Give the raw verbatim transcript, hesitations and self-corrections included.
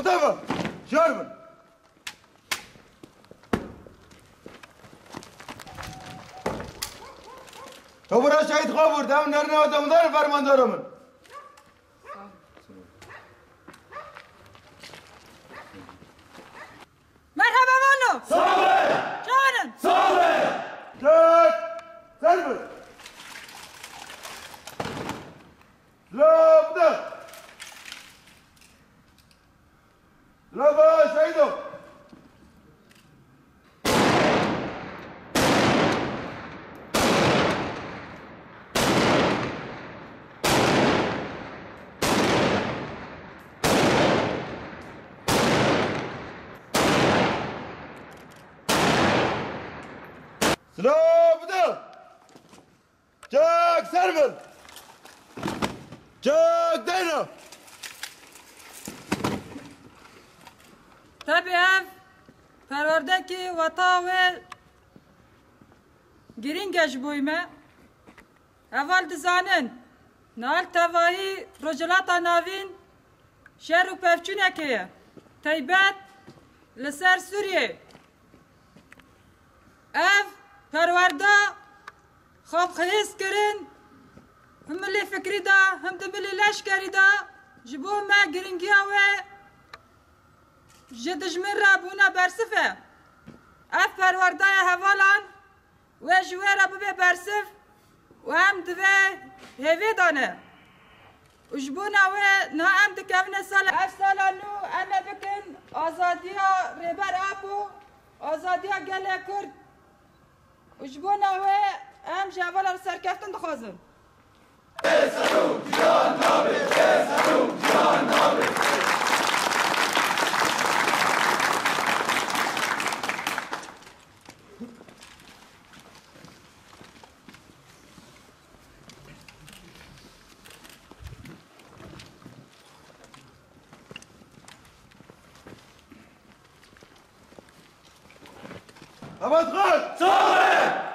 Deve! Şer bin! Ew bira şehîd xwe bird, ew nerine ew demdar fermandara min. Merheba vano. Sağ ol. Canin. Sağ ol. Çek. Ser bin. Silah bide. Silah be, şehîdo. Silah bide. Çek ser bin. Çek deyna. Tabi ev perwerdekî weta wê girîng e ji bo me. Heval dizanin, nal tevahî Rojhilata Navîn şer û pevçûnekê ye, teybet li ser Sûriyê. Ev perwerda xwe bi xihêz kirin, him milî fikrî de, him di milî leşkerî de ji bo me girîngiya wê ji dijmin re bûne bersiv e. Ev perwerdaya hevalan wê ji wê re bibe bersiv û em di vê hêvê de ne. Û ji bona wê niha em dikevine sala, ev sala nû em ê bikin azadiya Rêber Apo, azadiya gelê Kurd. Û ji bona wê em ji hevala re serkeftin dixwazin. Hevat Xan! Sağ olun!